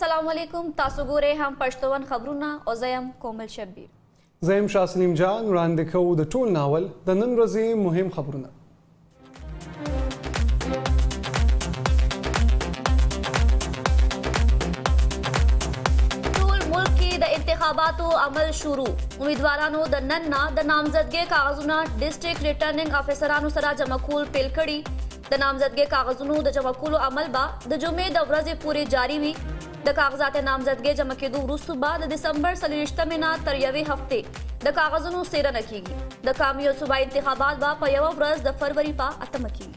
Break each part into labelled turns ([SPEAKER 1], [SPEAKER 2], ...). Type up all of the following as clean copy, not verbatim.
[SPEAKER 1] السلام علیکم، تاسو ګورئ هم پښتون خبرونه او زه یم کومل شبیر.
[SPEAKER 2] زه یم شاه سلیم جان، وړاندې کوو د ټول ناول د نن ورځې مهم خبرونه.
[SPEAKER 1] ټول ملک کې د انتخاباتو عمل شروع، امیدوارانو د نن نه د نامزدګۍ کاغذونه ډیسټریکټ ریټرننګ افیسرانو سره جمع کول پیل کړي. د نامزدګۍ کاغذونو د جمع کولو عمل به د جمعې د ورځې پورې جاري وي. د کاغذات نامزدګۍ جمع کېدو وروسته به د دسمبر 24مې نه تر یوې هفتې د کاغذونو څېړنه کېږي. د قامي او صوبایي انتخابات به په یوه ورځ د فروري په 8مه کېږي.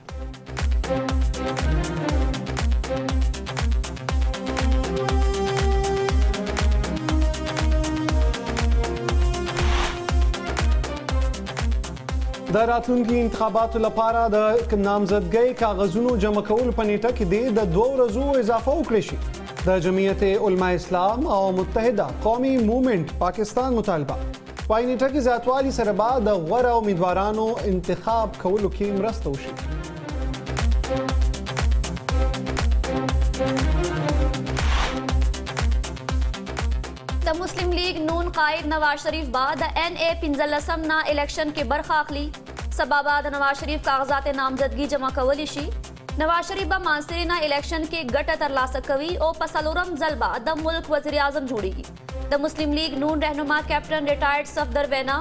[SPEAKER 2] د راتلونکي انتخاباتو لپاره د نامزدګۍ کاغذونو جمع کولو په نیټه کې دې د 2 ورځو اضافه وکړي شي. د جمعیت علما اسلام او متحده قومي موومنټ پاکستان مطالبه، وایي نیټه کې زیاتوالي سره به د غوره امیدوارانو انتخاب کولو کې مرسته وشي.
[SPEAKER 1] د مسلم لیګ نون قائد نواز شریف به د این ای 15 نه الیکشن کې برخه اخلي. سبا به د نواز شریف کاغذات نامزدګي جمع کولی شي. نواز شریف به مانسري نه الیکشن کې ګټه ترلاسه کوي او په څلورم ځل به د ملک وزیراعظم جوړیږي. د مسلم لیګ نون رهنما کیپټن ریټایرډ صفدر وینا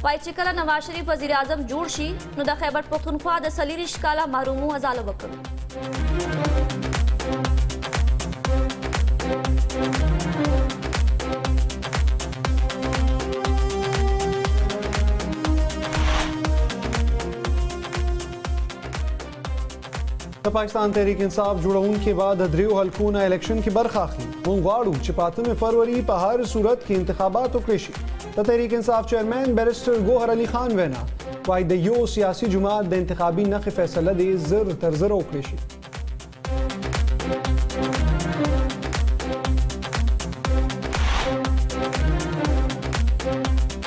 [SPEAKER 1] وایي چې کله نواز شریف وزیراعظم جوړ شي نو د خیبر پښتونخوا د 24 کاله محرومو ازاله وکړي.
[SPEAKER 2] د پاکستان تحریک انصاف جوړونکي به د دریو حلقو نه الیکشن کې برخه اخلي. مونږ غواړو چې په 8 فروري په هر صورت کې انتخابات وکړي شي. د تحریک انصاف چیئرمین بیرسټر ګوهر علي خان وینا، وایي د یو سیاسي جماعت د انتخابي نښې فیصله دې زر تر زره وکړي شي.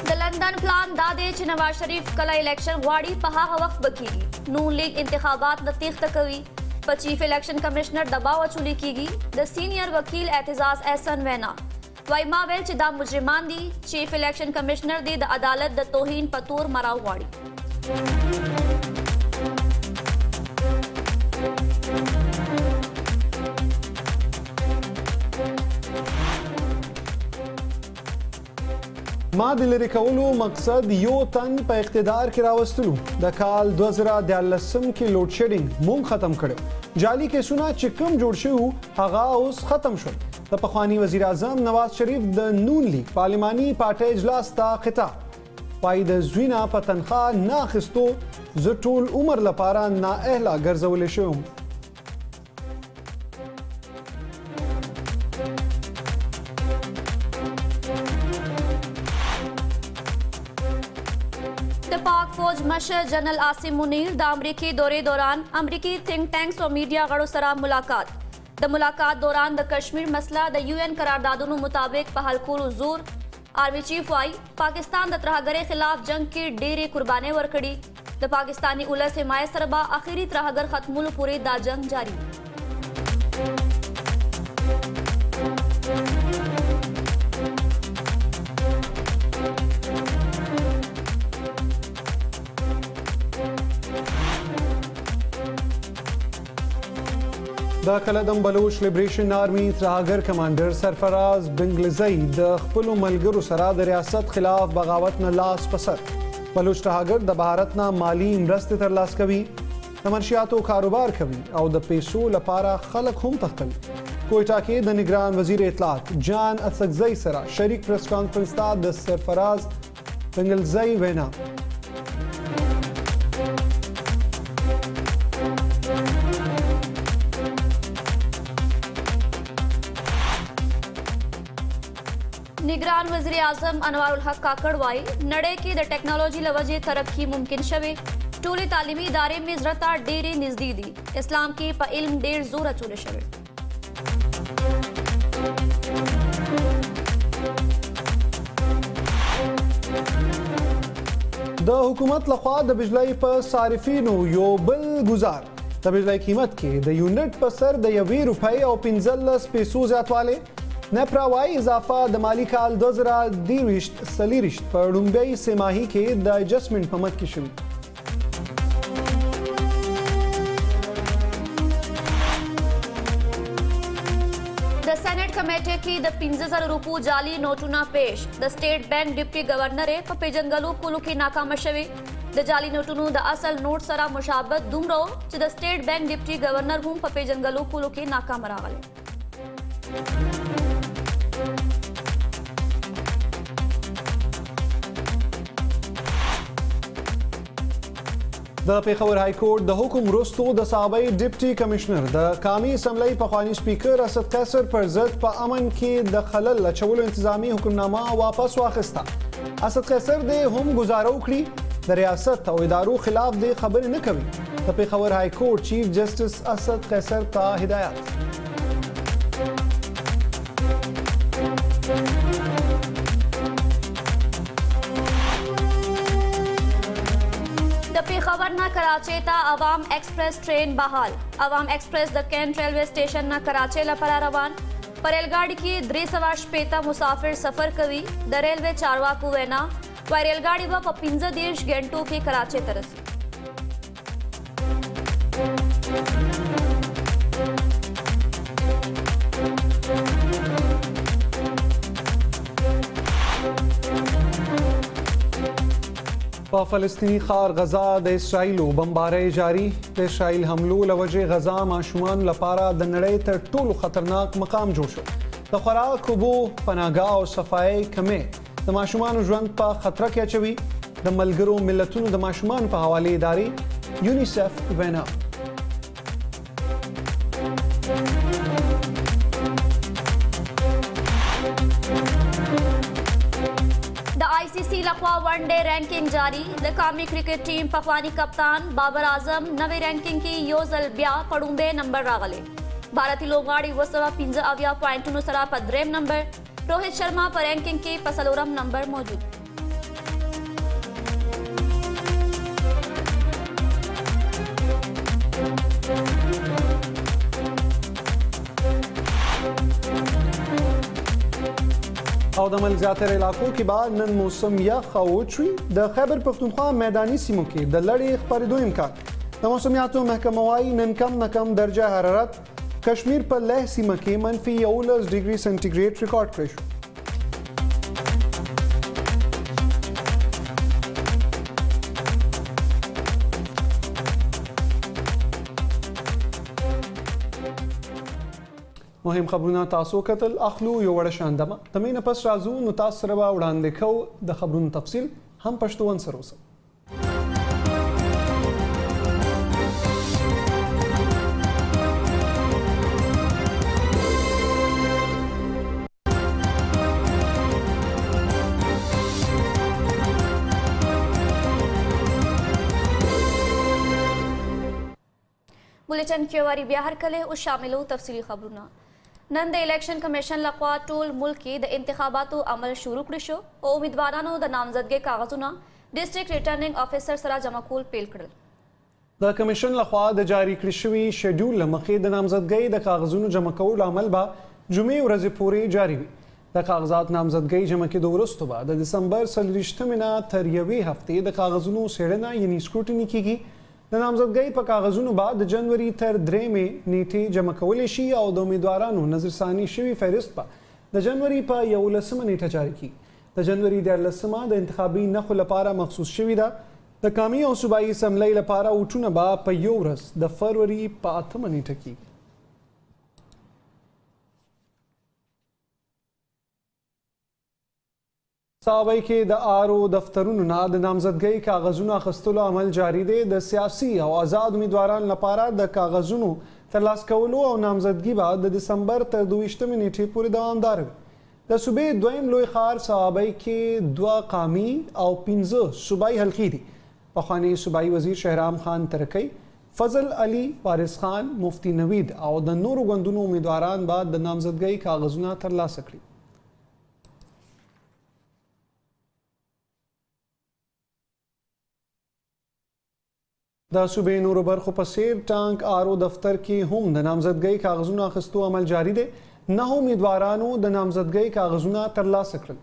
[SPEAKER 1] د لندن پلان دا دی چې نواز شریف کله الیکشن غواړي په هغه وخت به کیږي. نون لیګ انتخابات نه تیښته کوي، په چیف الیکشن کمشنر دباو اچول کیږي. د سینیئر وکیل اعتزاز احسن وینا، وایي ما ویل چې دا مجرمان دي، چیف الیکشن کمشنر دی د عدالت د توهین په تور مراو غواړي.
[SPEAKER 2] ما د لرې کولو مقصد یو تن په اقتدار کې راوستلو. د کال 2013 کې لوډ شیډینګ مونږ ختم کړو، جعلي کیسونه چې کوم جوړ شوي هغه اوس ختم شول. د پخواني وزیر اعظم نواز شریف د نون لیګ پارلیماني پارټۍ اجلاس ته خطاب، وایي د زوی نه په تنخوا نه اخیستو زه ټول عمر لپاره نااهله ګرځول شوم.
[SPEAKER 1] د پاک فوج مشر جنرل عاصم منیر د امریکې دورې دوران امریکي تھنک ټینکس او میډیا غړو سره ملاقات. د ملاقات دوران د کشمیر مسله د یو این قراردادونو مطابق په حل کولو زور. آرمي چیف وایي پاکستان د ترهګرۍ خلاف جنگ کې ډېرې قربانۍ ورکړي، د پاکستاني ولس حمایت سره به اخري ترهګر ختمولو پورې دا جنگ جاري وي.
[SPEAKER 2] د کلدم بلوچ لیبریشن آرمي ترهګر کمانډر سرفراز بنګلزئی د خپلو ملګرو سره د ریاست خلاف بغاوت نه لاس په سر. بلوچ ترهګر د بهارت نه مالی مرستې ترلاسه کوي، د منشیاتو کاروبار کوي او د پیسو لپاره خلک هم تښتوي. کوئټه کې د نګران وزیر اطلاعات جان اڅکزئی سره شریک پریس کانفرنس ته د سرفراز بنګلزئی وینا.
[SPEAKER 1] نګران وزیر اعظم انوار الحق کاکړ وایي نړۍ کې د ټکنالوژي له وجې ترقي ممکن شوې، ټولې تعلیمي ادارې مې زړه ته ډېرې نږدې دي، اسلام کې په علم ډېر زور اچول شوی.
[SPEAKER 2] د حکومت لخوا د بجلۍ په صارفینو یو بل گزار، د بجلۍ قیمت کې د یونټ په سر د 1 روپۍ او 15 پیسو زیاتوالی. نیپرا وايي اضافه د مالي کال 2023-24 په ړومبۍ سه ماهي کې د ایډجسټمنټ په مد کې شوي.
[SPEAKER 1] د سېنېټ کمېټۍ کې د 5000 روپو جعلي نوټونه پېش، د سټېټ بانک ډپټي ګورنرې په پېژندګلو کولو کې ناکامه شوې. د جعلي نوټونو د اصل نوټ سره مشابهت دومره و چې د سټېټ بانک ډپټي ګورنر هم په پېژندګلو کولو کې ناکامه راغلی.
[SPEAKER 2] د پېښور های کورټ د حکم وروسته د صحابۍ ډپټي کمشنر د قامي اسمبلۍ پخواني سپیکر اسد قیصر پر ضد په امن کې د خلل اچولو انتظامی حکمنامه واپس واخیسته. اسد قیصر دې هم ګزاره وکړي، د ریاست او ادارو خلاف دې خبرې نه کوي. د پېښور های کورټ چیف جسټس اسد قیصر ته هدایت.
[SPEAKER 1] د پېښور نه کراچۍ ته عوام ایکسپریس ټرین بحال. عوام ایکسپریس د کینټ ریلوې سټیشن نه کراچۍ لپاره روان. په ریل ګاډي کې 360 مسافر سفر کوي. د ریلوې چارواکو وینا وایي ریل ګاډي به په 35 غنټو کې کراچۍ ته رسي.
[SPEAKER 2] په فلسطیني ښار غزا د اسراییلو بمبارۍ جاري. د اسراییل حملو له وجې غزا ماشومانو لپاره د نړۍ تر ټولو خطرناک مقام جوړ شو. د خوراک، اوبو، پناهګاه او صفایۍ کمی د ماشومانو ژوند په خطر کې اچوي. د ملګرو ملتونو د ماشومانو په حوالې ادارې یونیسف وینا.
[SPEAKER 1] د آی سي سي لخوا ون ډے رینکنګ جاری. د قامي کرکټ ټیم پخوانی کپتان بابر اعظم نوې رینکنګ کې یو ځل بیا په ړومبی نمبر راغلی. بھارتي لوبغاړي 775 پوینټونو سره په دریم نمبر، روهت شرما په رینکنګ کې په څلورم نمبر موجود.
[SPEAKER 2] او د ملک زیاتره علاقو کې به نن موسم یخ او وچ وي. د خیبر پښتونخوا میداني سیمو کې د لړې خپرېدو امکان. د موسمیاتو محکمه وايي نن کم نه کم درجه حرارت کشمیر په لeh سیمه کې منفي 11 ډیګري سنټیګریډ ریکارډ کړی شو. مهم خبرونه تاسو کتل. اخلو یو وړه شان دمه، د مینه پس راځو نو تاسو سره به وړاندې کوو د خبرونو تفصیل. هم پښتو ون سره اوسئ.
[SPEAKER 1] بلټن کې واری بیا هر کله او شاملو تفصیلی خبرونه. نن د الیکشن کمیشن لخوا ټول ملک کې د انتخاباتو عمل شروع کړی شو او امیدوارانو د نامزدګۍ کاغذونه ډیسټریکټ ریټرننګ افیسر سره جمع کول پیل کړل.
[SPEAKER 2] د کمیشن لخوا د جاري کړی شوي شیډول له مخې د نامزدګۍ د کاغذونو جمع کولو عمل به جمعې ورځې پورې جاري وي. د کاغذات نامزدګۍ جمع کېدو وروسته به د دسمبر 24مې نه تر یوې هفتې د کاغذونو څېړنه یعنی سکروټني کیږي. د نامزدګۍ په کاغذونو به د جنوري تر 3مې نیټې جمع کولی شي او د امیدوارانو نظرثاني شوي فهرست به د جنوري په 11مه نیټه جاري کیږي. د جنوري 13مه د انتخابي نښو لپاره مخصوص شوې ده. د قامي او صوبایي اسمبلۍ لپاره ووټونه به په یو ورځ د فروري په 8مه نیټه کیږي. صحابۍ کې د آرو دفترونو نه د نامزدګۍ کاغذونو اخیستلو عمل جاری دی. د سیاسي او آزاد امیدوارانو لپاره د کاغذونو ترلاسه کولو او نامزدګي به د دسمبر تر 22مې نیټې پورې دوامداره وي. د صوبې دویم لوی ښار صوابۍ کې 2 قامي او 5 صوبایي حلقې دي. پخوانی صوبایي وزیر شهرام خان ترکی، فضل علي، وارث خان، مفتي نوید او د نورو ګوندونو امیدواران به د نامزدګۍ کاغذونه ترلاسه کړي. د صوبې نورو برخو په څیر ټانک آرو دفتر کې هم د نامزدګۍ کاغذونو اخیستو عمل جاری دی. نهو امیدوارانو د نامزدګۍ کاغذونه ترلاسه کړل.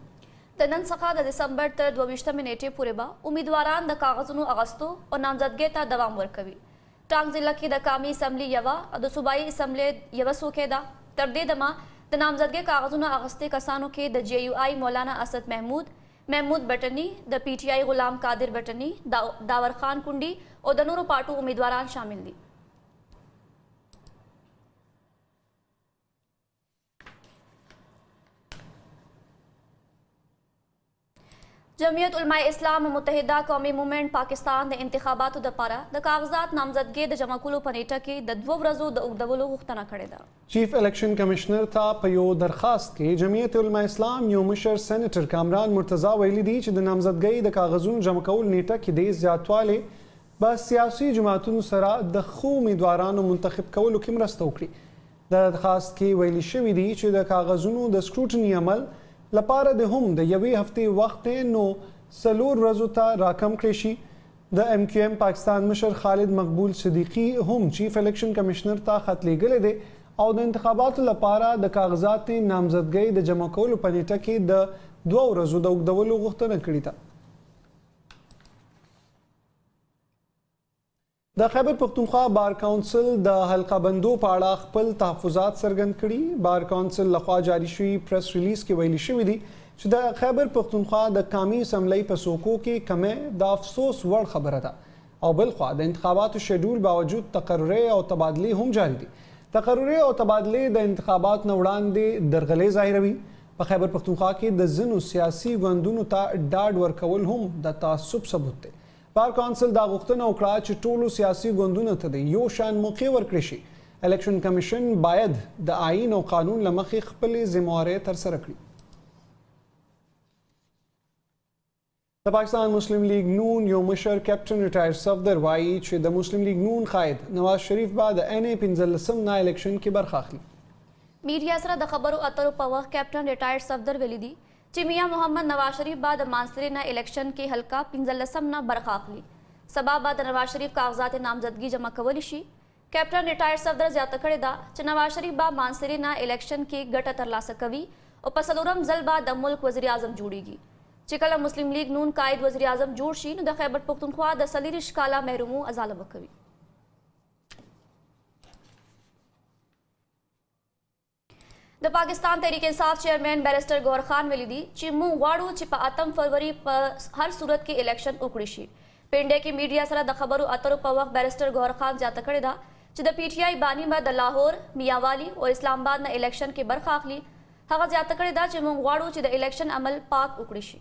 [SPEAKER 1] د نن څخه د دسمبر تر 22 مې نېټې پورې به امیدواران د کاغذونو اغستو او نامزدګۍ ته دوام ورکوي. ټانک ضلع کې د قامي اسمبلي یوه او د صوبايي اسمبلۍ یوه څوکۍ ده. تر دې دمه د نامزدګۍ کاغذونه اغستې کسانو کې د جې یو آی مولانا اسد محمود، محمود بټني، د پي ټي آی غلام قادر بټني، داور خان کنډي او د نورو پارټو امیدواران شامل دي. جمعیت علماء اسلام متحده قومي موومنټ پاکستان د انتخاباتو دپاره د کاغذات نامزدګۍ د جمع کولو په نېټه کې د دوو ورځو د اوږدولو غوښتنه کړې ده.
[SPEAKER 2] چیف الیکشن کمشنر ته په یو درخواست کې جمعیت علماء اسلام یو مشر سینیټر کامران مرتضی ویلي دي چې د نامزدګۍ د کاغذونو جمع کولو نېټه کې دې زیاتوالی به سیاسي جماعتونو سره د ښو امیدوارانو منتخب کولو کې مرسته وکړي. درخواست کې ویلي شوي دي چې د کاغذونو د سکروټني عمل لپاره دې هم د یوې هفتې وخت دی نو څلور ورځو ته راکم کړی شي. د ایم کیو ایم پاکستان مشر خالد مقبول صدیقي هم چیف الیکشن کمشنر ته خط لیږلی دی او د انتخاباتو لپاره د کاغذات نامزدګۍ د جمع کولو په نیټه کې د دوه ورځو د اوږدولو غوښتنه کړې ده. د خیبر پښتونخوا بار کونسل د حلقه بندو په اړه خپل تحفظات څرګند کړي. بار کونسل لخوا جاري شوي پریس ریلیز کې ویلي شوي دي چې د خیبر پښتونخوا د قامي اسمبلۍ په څوکو کې کمی د افسوس وړ خبره ده او بلخوا د انتخاباتو شیډول باوجود تقررۍ او تبادلې هم جاري دي. تقررۍ او تبادلې د انتخابات نه وړاندې درغلۍ ظاهروي. په خیبر پښتونخوا کې د ځینو سیاسي ګوندونو ته ډاډ ورکول هم د تعصب ثبوت دی. بار کونسل دا غوښتنه وکړه چې ټولو سیاسي ګوندونو ته دې یو شان موقع ورکړې شي. الیکشن کمیشن باید د آئین او قانون له مخې خپلې ذمه وارۍ ترسره کړي. د پاکستان مسلم لیګ نون یو مشر کیپټن ریټایرډ صفدر وایي چې د مسلم لیګ نون قائد نواز شریف به د این ای 15 نه الیکشن کې برخه اخلي.
[SPEAKER 1] میډیا سره د خبرو اترو په وخت کیپټن ریټایرډ صفدر ویلي دي چې میا محمد نواز شریف به د مانسرې نه الیکشن کې حلقه 15 نه برخه اخلي. سبا به د نواز شریف کاغذات نامزدګي جمع کولی شي. کیپټن ریټایرډ صفدر زیاته کړې ده چې نواز شریف به مانسرې نه الیکشن کې ګټه ترلاسه کوي او په څلورم ځل به د ملک وزیراعظم جوړیږي. چې کله مسلم لیګ نون قائد وزیراعظم جوړ شي نو د خیبر پښتونخوا د 24 کاله محرومو ازاله به کوي. د پاکستان تحریک انصاف چیئرمین بیرسټر ګوهر خان ویلي دي چې موږ غواړو چې په 8 فروري په هر صورت کې الیکشن وکړي شي. پنډه کې میډیا سره د خبرو اترو په وخت بیرسټر ګوهر خان زیاته کړې ده چې د پي ټي آی باني به د لاهور، میاوالي او اسلام آباد نه الیکشن کې برخه اخلي. هغه زیاته کړې ده چې موږ غواړو چې د الیکشن عمل پاک وکړي شي.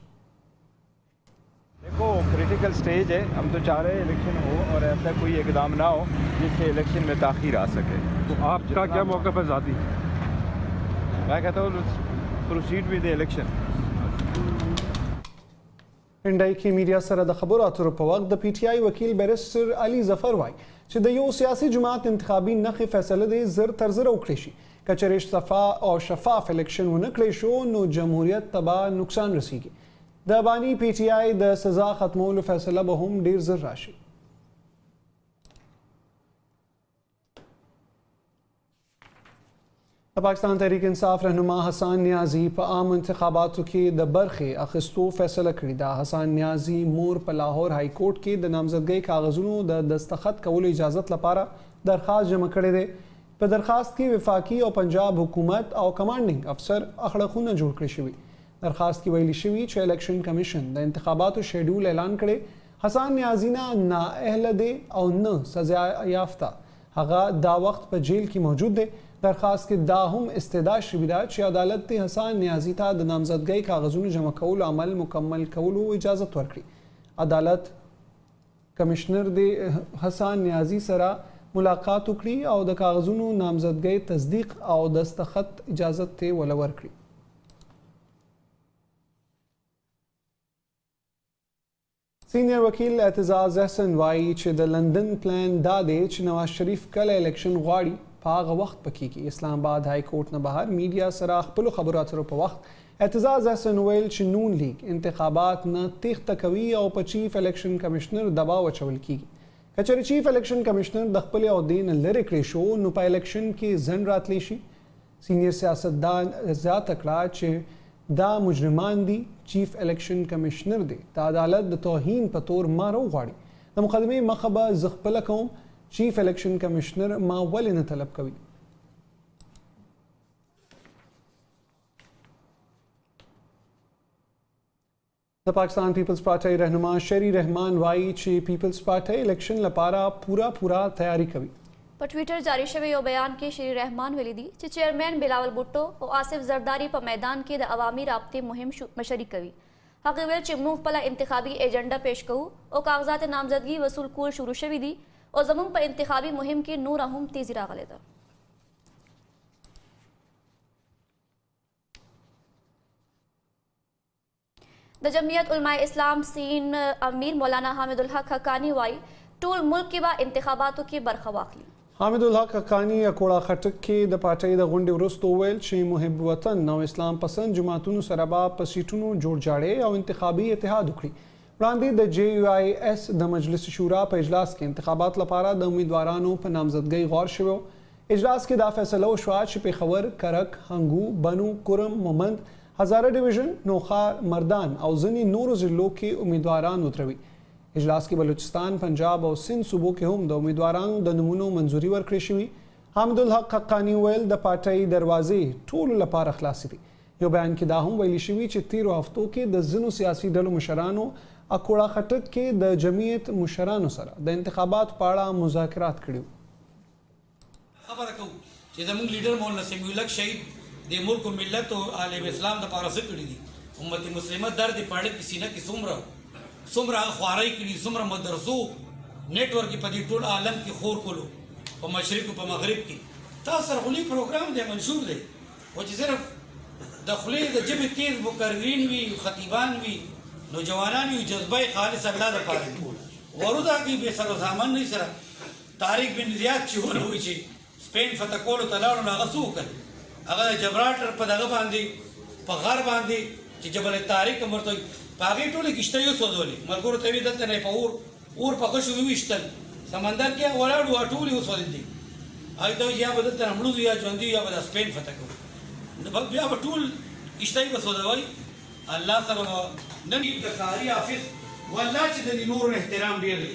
[SPEAKER 3] देखो، critical stage है. हम तो चाह रहे हैं इलेक्शन हो और ऐसा कोई इकदाम ना हो जिससे इलेक्शन में ताखीर आ सके.
[SPEAKER 4] तो आपका क्या मौकफ है ज़ाती?
[SPEAKER 3] मैं कहता हूँ, proceed with election.
[SPEAKER 2] پنډای کې میډیا سره د خبرو اترو په وخت د پي ټي آی وکیل بیرسټر علي ظفر وایي چې د یو سیاسي جماعت انتخابي نښې فیصله دې زر تر زره وکړي شي. که چېرې صفا او شفاف الیکشن ونه کړی شو نو جمهوریت ته به نقصان رسیږي. د بانی پي ټي آی د سزا ختمولو فیصله به هم ډیر زر راشي. د پاکستان تحریک انصاف رهنما حسان نیازي په عام انتخاباتو کې د برخې اخیستو فیصله کړې ده. حسان نیازي مور په لاهور های کورټ کې د نامزدګۍ کاغذونو د دستخط کولو اجازت لپاره درخواست جمع کړی دی. په درخواست کې وفاقي او پنجاب حکومت او کمانډینګ افسر اړخونه جوړ کړی شوي. درخواست کې ویلي شوي چې الیکشن کمیشن د انتخاباتو شیډول اعلان کړي. حسان نیازي نه نااهله دی او نه سزا یافته. هغه دا وخت په جیل کې موجود دی. درخواست کې دا هم استدعا شوې ده چې عدالت دې حسان نیازي ته د نامزدګۍ کاغذونو جمع کولو عمل مکمل کولو اجازت ورکړي. عدالت کمشنر دې حسان نیازي سره ملاقات وکړي او د کاغذونو نامزدګۍ تصدیق او دستخط اجازت ته ولا ورکړي. سینیئر وکیل اعتزاز احسن وایي چې د لندن پلان دا دی چې نواز شریف کله الیکشن غواړي په هغه وخت پکېږي. اسلام آباد های کورټ نه بهر میډیا سره خپلو خبرو اترو په وخت اعتزاز احسن وویل چې نون لیګ انتخابات نه تیښته کوي او په چیف الیکشن کمشنر دباو اچول کیږي. که چېرې چیف الیکشن کمشنر د خپلې عہدې نه لرې کړی شو نو په الیکشن کې ځنډ راتلی شي. سینیر سیاستدان زیاته کړه چې دا مجرمان دي، چیف الیکشن کمشنر دې د عدالت د توهین په تور ما راوغواړي، د مقدمې مخه به زه خپله کوم، چیف الیکشن کمشنر ما ولې نه طلب کوي؟ د پاکستان پیپلز پارټۍ رهنما شری رحمان وايي چې پیپلز پارټۍ الیکشن لپاره پوره پوره تیاری کوي.
[SPEAKER 1] په ټویټر جاري شوي یو بیان کې شری رحمان ویلي دي چې چیئرمین بلاول بوټو او آصف زرداري په میدان کې د عوامي رابطې مهم مشري کوي. هغه وویل چې موږ خپله انتخابي ایجنډا پیش کوو او کاغذات نامزدګي وصول کول شروع شوي دي او زموږ په انتخابي مهم کې نوره هم تیزي راغلې ده. د جمعیت علماء اسلام سین امیر مولانا حامد الحق حقانی وایي ټول ملک کې به انتخاباتو کې برخه واخلي.
[SPEAKER 2] حامد الحق حقاني اکوړه خټک کې د پارټۍ د غونډې وروسته وویل چې محب وطن او اسلام پسند جماعتونو سره به په سیټونو جوړجاړی او انتخابي اتحاد وکړي. وړاندې د جې یو آی ایس د مجلس شورا په اجلاس کې انتخابات لپاره د امیدوارانو په نامزدګۍ غور شوی و. اجلاس کې دا فیصله وشوه چې پېښور، کرک، هنګو، بنو، کورم، مومند، هزاره ډویژن، نوښار، مردان او ځینې نورو ضلعو کې امیدواران ودروي. اجلاس کې بلوچستان، پنجاب او سند صوبو کې هم د امیدوارانو د نومونو منظوري ورکړې شوي. حامدالحق حقاني وویل د پارټۍ دروازې ټولو لپاره خلاصې دي. یو بیان کې دا هم ویلي شوي چې تېرو هفتو کې د ځینو سیاسي ډلو مشرانو اکوړه خټک کې د جمعیت مشرانو سره د انتخاباتو په اړه مذاکرات کړي وو.
[SPEAKER 5] خبره کوو چې زموږ لیډر مولانا سمیع الحق شهید د ملک او ملت او عالم اسلام لپاره څه کړي دي، امت مسلمه درد یې په اړه کې سینه کې څومره و، څومره هغه خوارۍ کړي، څومره مدرسو نیټ ورک یې په دې ټول عالم کې خور کولو، په مشرق او په مغرب کې. تاسو سره خو لوی پروګرام دی، منشور دی، خو چې صرف د خولې د ژبې تیز مقررین وي، خطیبان وي، نوجوانان وي، جذبه یې خالص الله لپاره وي، وروځه کوي، بې سر و سامان نه سره. طارق بن زیاد چې ونه چې سپین فتح کولو ته لاړو، نو هغه څه وکړل؟ هغه د جبرالټر په دغه باندې، په غر باندې چې جبل طارق هم ورته وایي، په هغې ټولې کښتۍ وسوځولې. ملګرو ته یې دلته نه په اور اور په غشو وویشتل، سمندر کې هغه ولاړ وو، ټولې وسوځېدې. هغوی ته وایي چې یا به دلته نه مړه ځو، یا ژوندي، یا به د سپین فتح کوو، نو بیا به ټول کښتۍ به سوځوئ. الله سره به نن د قاري حافظ والله چې د دې نورو احترام ډېر دی.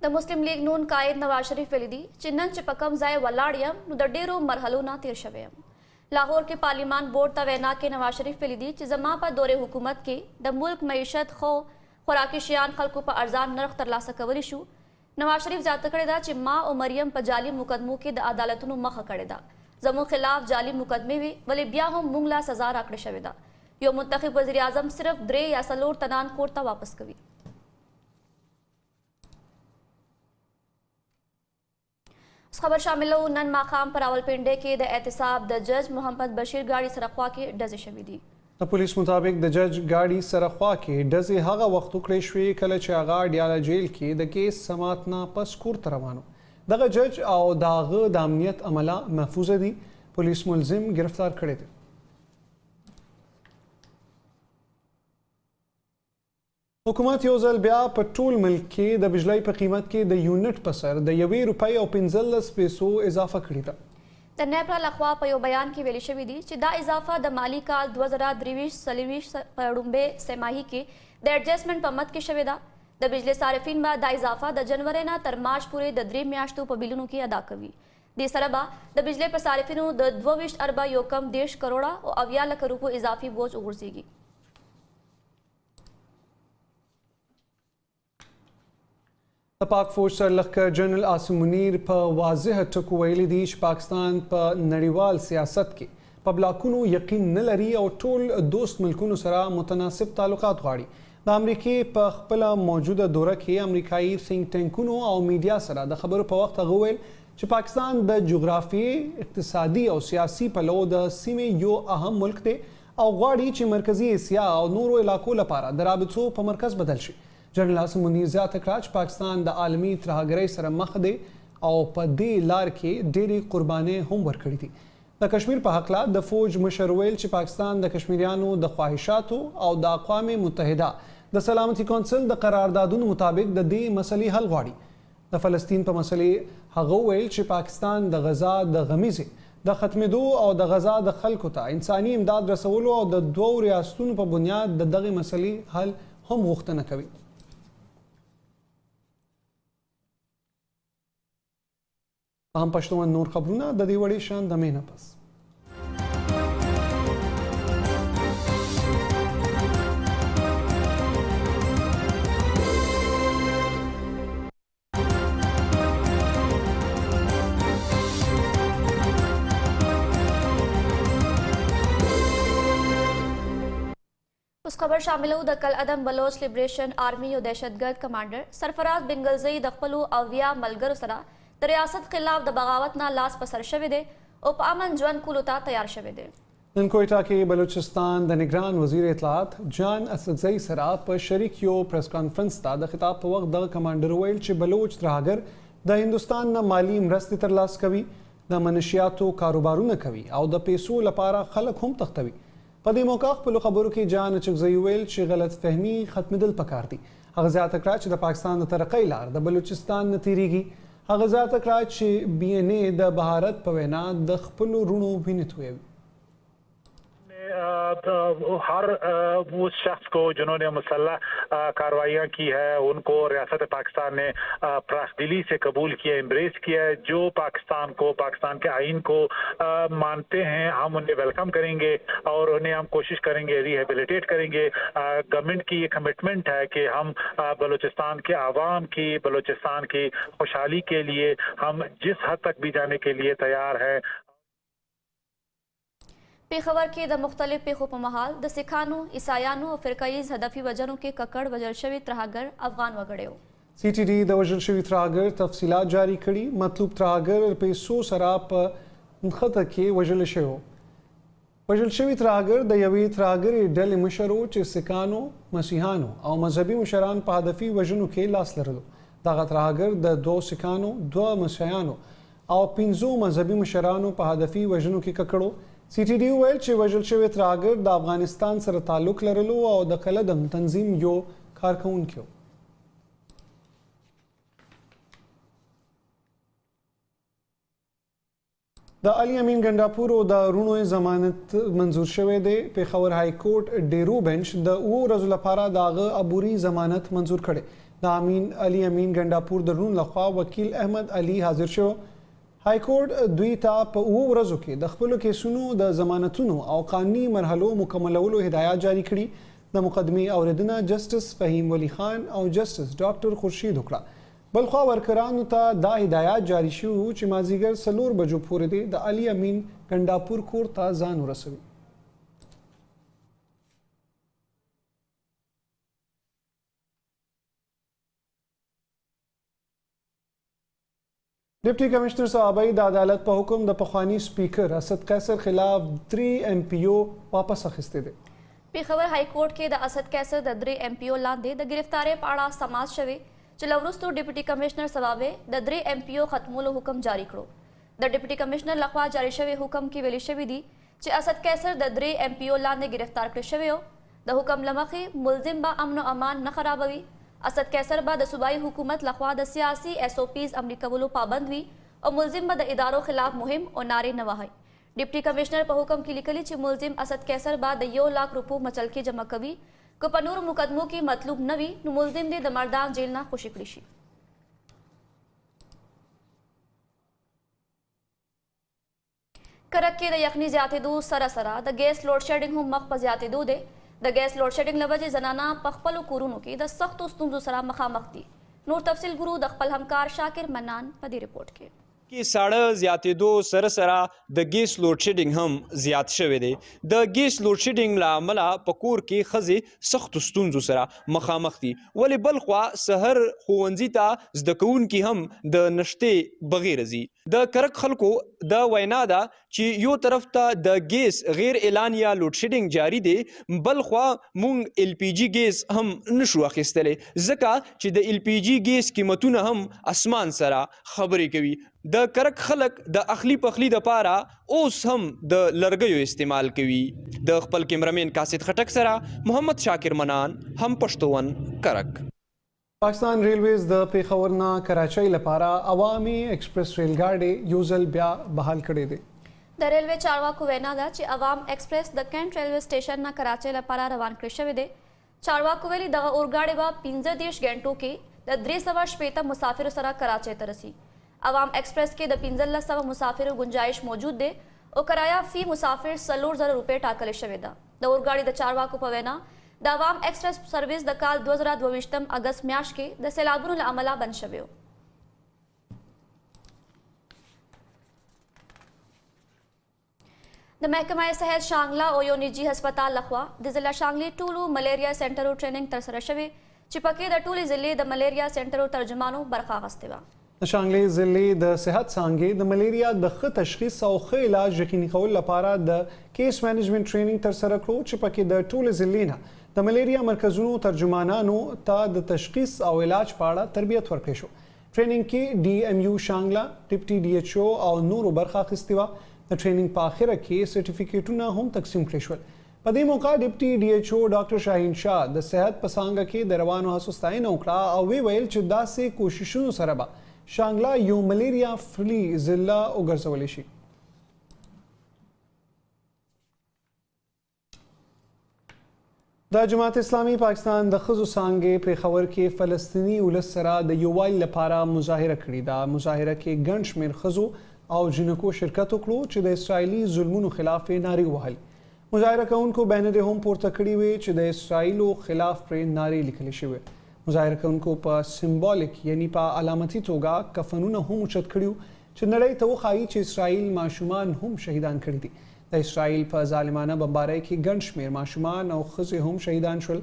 [SPEAKER 1] د مسلم لیګ نون قائد نواز شریف ویلي دي چې نن چې په کوم ځای ولاړ یم نو د ډیرو مرحلو نه تیر شوی یم. لاهور کې پارلیمان بورډ ته وینا کې نواز شریف ویلي دي چې زما په دور حکومت کې د ملک معیشت ښه، خوراکي شیان خلکو په ارزان نرخ ترلاسه کولی شو. نواز شریف زیاته کړې ده چې ما او مریم په جعلي مقدمو کې د عدالتونو مخه کړې ده، زموږ خلاف جعلي مقدمې وې ولې بیا هم موږ له سزا راکړې شوې ده. یو منتخب وزیراعظم صرف 3 یا 4 تنان کور ته واپس کوي. اوس خبر شاملو، نن ماښام په راولپنډۍ کې د احتساب د جج محمد بشیر ګاډي سره خوا کې ډزې شوې دي.
[SPEAKER 2] د پولیس مطابق د جج ګاډي سره خوا کې ډزې هغه وخت وکړې شوې کله چې هغه اډیاله جیل کې د کیس سماعت نه پس کور ته روان و. دغه جج او د هغه د امنیت عمله محفوظه دي. پولیس ملزم ګرفتار کړی دی. حکومت یو ځل بیا په ټول ملک کې د بجلۍ په قیمت کې د یونټ په سر د یوې روپۍ او 15 پیسو اضافه کړې ده.
[SPEAKER 1] د نیپرا لخوا په یو بیان کې ویل شوي دي چې دا اضافه د مالي کال 2023-24 په ړومبۍ سه ماهي کې د ایډجسټمنټ په مد کې شوې ده. د بجلۍ صارفین به دا اضافه د جنورۍ نه تر مارچ پورې د 3 میاشتو په بلونو کې ادا کوي. دې سره به د بجلۍ په صارفینو د 22 اربه یو کم 30 کروړه او 70 لکه روپو اضافي بوج وغورځیږي.
[SPEAKER 2] د پاک فوج سرلښکر جنرال عاصم منیر په واضح ټکو ویلي دي چې پاکستان په نړیوال سیاست کې په بلاکونو یقین نه لري او ټول دوست ملکونو سره متناسب تعلقات غواړي. د امریکې په خپله موجوده دوره کې امریکایي ثینک ټینکونو او میډیا سره د خبرو په وخت هغه وویل چې پاکستان د جغرافیې، اقتصادي او سیاسي پلو د سیمې یو اهم ملک دی او غواړي چې مرکزي اسیا او نورو علاقو لپاره د رابطو په مرکز بدل شي. جنرال عاصم منیر زیاته کړه چې پاکستان د عالمي ترهګرۍ سره مخ دی او په دې لار کې ډېرې قربانۍ هم ورکړې دي. د کشمیر په هکله د فوج مشر وویل چې پاکستان د کشمیریانو د خواهشاتو او د اقوام متحده د سلامتي کونسل د قراردادونو مطابق د دې مسلې حل غواړي. د فلسطین په مسلې هغه وویل چې پاکستان د غزه د غمیزې د ختمېدو او د غزه د خلکو ته انساني امداد رسولو او د دوو ریاستونو په بنیاد د دغې مسلې حل هم غوښتنه کوي. هم پښتون نور خبرونه د دې وړې شان د مینه پس.
[SPEAKER 1] اوس خبر شاملو د کالعدم بلوچ لبریشن آرمي یو دهشتګرد کمانډر سرفراز بنګلزئی د خپلو 70 ملګرو سره د ریاست خلاف د بغاوت نه لاس په سر شوی دی او په امن ژوند کولو ته تیار شوی دی.
[SPEAKER 2] نن کوئټه کې بلوچستان د نګران وزیر اطلاعات جان اڅکزئی سره په شریک یو پریس کانفرنس ته د خطاب په وخت دغه کمانډر وویل چې بلوچ ترهګر د هندوستان نه مالي مرستې ترلاسه کوي، د منشیاتو کاروبارونه کوي او د پیسو لپاره خلک هم تښتوي. په دې موقع خپلو خبرو کې جان اچکزئي وویل چې غلط فهمي ختمېدل پکار دي. هغه زیاته کړه چې د پاکستان د ترقۍ لار د بلوچستان نه تېرېږي. هغه زیاته کړه چې بي این اې د بهارت په وینا د خپلو وروڼو وینې تویوي.
[SPEAKER 6] हर उस शख्स को जिन्होंने मुसल्लह कार्रवाइयाँ की है उनको रियासत पाकिस्तान ने फराखदिली से कबूल किया, एम्ब्रेस किया है। जो पाकिस्तान को, पाकिस्तान के आइन को मानते हैं, हम उन्हें welcome करेंगे और उन्हें हम कोशिश करेंगे रिहेबिलिटेट करेंगे। गवर्नमेंट की ये कमिटमेंट है कि हम बलूचिस्तान के आवाम की, बलूचिस्तान की खुशहाली के लिए हम जिस हद तक भी जाने के लिए तैयार हैं।
[SPEAKER 1] پېښور کې د مختلف پېښو په مهال د سیکانو، عیسایانو او فرقه ییز هدفي وژنو کې ککړ وژل شوي ترهګر افغان وګړي وو.
[SPEAKER 2] سي ټي ډي د وژل شوي ترهګر تفصیلات جاري کړي. مطلوب ترهګر پیسو سره په نښته کې وژل شوی و. وژل شوي ترهګر د یوې ترهګرې ډلې مشر و چې سیکانو، مسیحانو او مذهبي مشران په هدفي وژنو کې لاس لرلو. دغه ترهګر د دوو سیکانو، دوه مسیحیانو او پنځو مذهبي مشرانو په هدفي وژنو کې ککړ و. سي ټي ډي وویل چې وژل شوی ترهګر د افغانستان سره تعلق لرلو او د کلدم تنظیم یو کارکوونکی و. د علي امین ګنډاپور او د وروڼو ضمانت منظور شوی دی. پېښور های کورټ ډیرو بنچ د اوو ورځو لپاره د هغه عبوري ضمانت منظور کړی. د امین علي امین ګنډاپور د وروڼو لخوا وکیل احمد علي حاضر شو. های کورټ دوی ته په اوو ورځو کې د خپلو کیسونو د ضمانتونو او قانوني مرحلو مکملولو هدایات جاري کړي. د مقدمې اورېدنه جسټس فهیم ولي خان او جسټس ډاکټر خورشید وکړه. بلخوا ورکرانو ته دا هدایات جاري شوي وو چې مازیګر څلور بجو پورې دې د علي امین ګنډاپور کور ته ځان ورسوي. ډپټي کمشنر صوابۍ د عدالت په حکم د پخواني سپیکر اسد قیصر خلاف درې ایم پي او واپس اخیستې دي.
[SPEAKER 1] پېښور های کورټ کې د اسد قیصر د درې ایم پي او لاندې د ګرفتارۍ په اړه سماعت شوی چې له وروسته ډپټي کمشنر صوابۍ د درې ایم پي او ختمولو حکم جاري کړو. د ډپټي کمشنر لخوا جاري شوي حکم کې ویل شوي دي چې اسد قیصر د درې ایم پي او لاندې ګرفتار کړی شوی او د حکم له مخې ملزم به امن او امان نه خرابوي. اسد قیصر به د صوبايي حکومت لخوا د سیاسي ایس او پیز عملي کولو پابند وي او ملزم به د ادارو خلاف مهم او نعرې نه وهي. ډپټي کمشنر په حکم کې لیکلي چې ملزم اسد قیصر به د یو لاک روپو مچلکې جمع کوي، که په نورو مقدمو کې مطلوب نه وي نو ملزم دې د مردان جیل نه خوشې کړی شي. کرک کې د یخني زیاتېدو سره سره د ګیس لوډ شیډنګ هم مخ په زیاتېدو دی. د ګیس لوډ شیډنګ له وجې زنانه په خپلو کورونو کې د سختو ستونزو سره مخامخ دي. نور تفصیل ګورو د خپل همکار شاکر منان په دې رپورټ کې.
[SPEAKER 7] کې ساړه زیاتېدو سره سره د ګیس لوډشیډنګ هم زیات شوی دی. د ګیس لوډشیډنګ له امله په کور کې ښځې سختو ستونزو سره مخامخ دي، ولې بلخوا سحر ښوونځي ته زده کوونکي هم د نشتې بغیر ځي. د کرک خلکو د وینا ده چې یو طرف ته د ګیس غیر اعلانیه لوډشیډنګ جاری دی، بلخوا مونږ ایل پی جی ګیس هم نشو اخیستلی، ځکه چې د ایل پی جی ګیس قیمتونه هم اسمان سره خبرې کوي. د کرک خلک د اخلي پخلي د پاره اوس هم د لرګیو استعمال کوي. د خپل کیمرمین قاصد خټک سره محمد شاکر منان، هم پښتو ون، کرک.
[SPEAKER 2] پاکستان ریلویز د پېښور نه کراچۍ لپاره عوامي ایکسپریس ریل ګاډی یو ځل بیا بحال کړی دی.
[SPEAKER 1] د ریلوې چارواکو وینا ده چې عوام ایکسپریس د کینټ ریلوې سټیشن نه کراچۍ لپاره روان کړی شوی دی. چارواکو ویلي دغه اورګاډی به 35 ګنټو کې د 360 مسافرو سره کراچۍ ته رسي. عوام ایکسپریس کې د 1500 مسافرو ګنجایش موجود دی او کرایه فی مسافر 4000 روپۍ ټاکل شوې ده. د اورګاډي د چارواکو په وینا د عوام ایکسپریس سروس د کال 2022 اګست میاشت کې د سیلابونو له امله بند شوی و. د محکمه صحت شانګله او یو نجي هسپتال لخوا د ضلع شانګلې ټولو ملیریا سنټرو ټریننګ ترسره شوې چې پکې د ټولې ضلعې د ملیریا سنټرو ترجمانو برخه اخیستې وه.
[SPEAKER 2] د شانګلې ضلعې د صحت څانګې د ملیریا د ښه تشخیص او ښه علاج یقیني کولو لپاره د کیس مینجمنټ ټریننګ ترسره کړو چې پکې د ټولې ضلعې نه د ملیریا مرکزونو ترجمانانو ته د تشخیص او علاج په اړه تربیت ورکړی شو. ټریننګ کې ډي ایم یو شانګله، ډپټي ډي ایچ او او نورو برخه اخیستې وه. د ټریننګ په اخره کې سرټیفیکیټونه هم تقسیم کړی شول. په دې موقع ډپټي ډي ایچ او ډاکټر شاهین شاه د صحت په څانګه کې د روانو هڅو ستاینه وکړه او ویې ویل چې داسې کوششونو سره به شانګله یو ملیریا فري ضلع وګرځول شي. د جماعت اسلامي پاکستان د ښځو څانګې پېښور کې فلسطیني ولس سره د یووالي لپاره مظاهره کړې ده. مظاهره کې ګڼ شمېر ښځو او جینکو شرکت وکړو چې د اسراییلي ظلمونو خلاف یې نارې ووهلې. مظاهره کوونکو بینرې هم پورته کړې وې چې د اسراییلو خلاف پرې نارې لیکل شوې وې. مظاهره کوونکو په سمبولیک یعنی په علامتي توګه کفنونه هم اوچت کړي وو چې نړۍ ته وښايي چې اسراییل ماشومان هم شهیدان کړي دي. د اسراییل په ظالمانه بمبارۍ کې ګڼ شمېر ماشومان او ښځې هم شهیدان شول.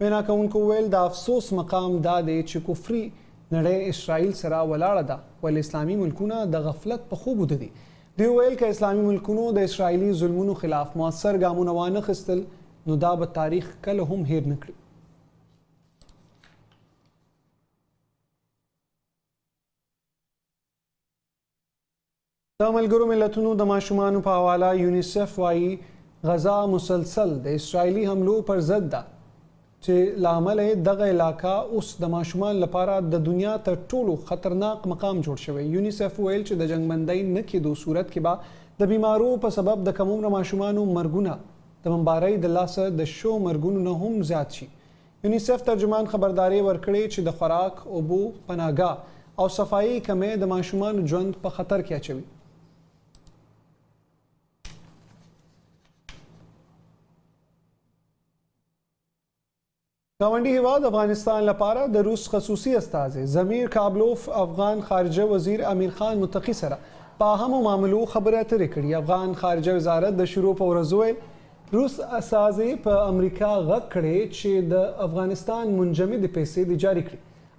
[SPEAKER 2] وینا کوونکو وویل، د افسوس مقام دا دی چې کفري نړۍ اسراییل سره ولاړه ده، ولې اسلامي ملکونه د غفلت په خوب وده دي. دوی وویل، که اسلامي ملکونو د اسراییلي ظلمونو خلاف موثر ګامونه وانه خیستل نو دا به تاریخ کله هم هېر نه کړي. د ملګرو ملتونو د ماشومانو په حواله یونیسف وايي، غزه مسلسل د اسراییلي حملو پر ضد ده چې له امله یې دغه علاقه اوس د ماشومانو لپاره د دنیا تر ټولو خطرناک مقام جوړ شوی. یونیسف وویل چې د جنګ بندۍ نه کېدو صورت کې به د بیمارو په سبب د کم عمره ماشومانو مرګونه د بمبارۍ د لاسه د شو مرګونو نه هم زیات شي. یونیسف ترجمان خبرداری ورکړی چې د خوراک، اوبو، پناه ګاه او صفایۍ کمی د ماشومانو ژوند په خطر کې اچوي. ګاونډي هیواد افغانستان لپاره د روس خصوصي استازی ضمیر کابلوف افغان خارجه وزیر امیر خان متقي سره په اهمو معاملو خبرې اترې کړي. افغان خارجه وزارت د شروع په ورځ وویل، روس استازي په امریکا غږ کړی چې د افغانستان منجمدې پیسې دې جاري کړي.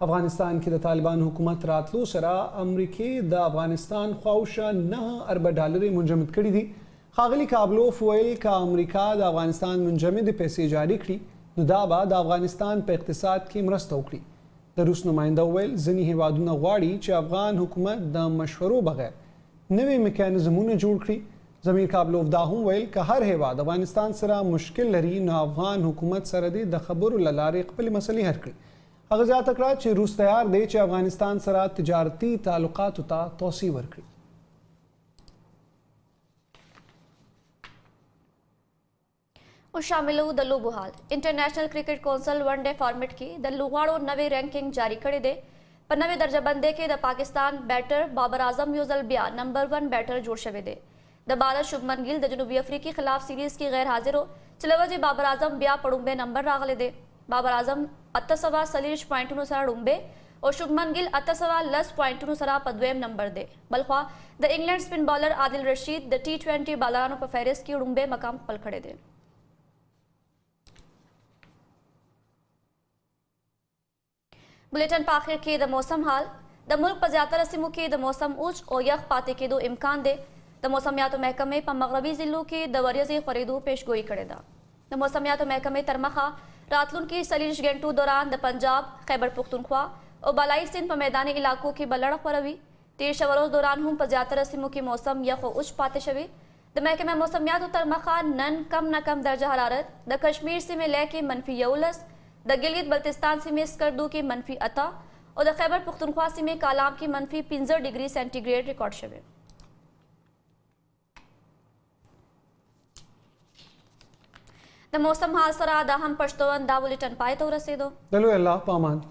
[SPEAKER 2] افغانستان کې د طالبانو حکومت راتلو سره امریکې د افغانستان خواوشا 9 اربه ډالرې منجمد کړي دي. ښاغلي کابلوف وویل که امریکا د افغانستان منجمدې پیسې جاري کړي نو دا به د افغانستان په اقتصاد کې مرسته وکړي. د روس نماینده وویل ځینې هېوادونه غواړي چې افغان حکومت د مشورو بغیر نوي میکانیزمونه جوړ کړي. ضمیر کابلوف دا هم وویل که هر هېواد افغانستان سره مشکل لري نو افغان حکومت سره دې د خبرو له لارې خپلې مسلې حل کړي. هغه زیاته کړه چې روس تیار دی چې افغانستان سره تجارتي تعلقاتو ته توسیع ورکړي.
[SPEAKER 1] او شاملو د لوبو حال. انټرنیشنل کرکټ کونسل ون ډے فارمیټ کې د لوبغاړو نوې رینکینګ جاری کړی دی. په نوې درجه بندۍ کې د پاکستان بیټر بابر اعظم یو ځل بیا نمبر 1 بیټر جوړ شوی دی. د بالر شوبمن ګیل د جنوبي افریقي خلاف سیریز کې غیر حاضر و چې له وجې بابر اعظم بیا په ړومبی نمبر راغلی دی. بابر اعظم 840 پوائنټونو سره ړومبی او شوبمن ګیل 810 پوائنټونو سره په دویم نمبر دی. بلخوا د انګلینډ سپین بالر عادل رشید د ټي ټوئنټي بالرانو په فهرست کې ړومبی مقام خپل کړی دی. بلیټن په اخر کې د موسم حال. د ملک په زیاتره سیمو کې د موسم اوچ او یخ پاتې کېدو امکان دی. د موسمیاتو محکمې په مغربي ضلعو کې د وریځې خورېدو پیشګویي کړې ده. د موسمیاتو محکمې ترمخه راتلونکي 24 ګنټو دوران د پنجاب، خیبر پښتونخوا او بالایي سیند په میداني علاقو کې به لړه خوروي. تیر شوروز دوران هم په زیاتره سیمو کې موسم یخ او اوچ پاتې شوی. د محکمه موسمیاتو ترمخه نن کم نه کم درجه حرارت د کشمیر سیمې لې کې منفي 11، د ګلګت بلتستان سیمې سکردو کې منفي 8 او د خیبر پښتونخوا سیمې کالام کې منفي 5 ډیګري سانټي ګریډ ریکارډ شوی. د موسم حال سره د هم پښتون دا بولیټن پای ته ورسېدو.
[SPEAKER 2] د لوی الله په امان.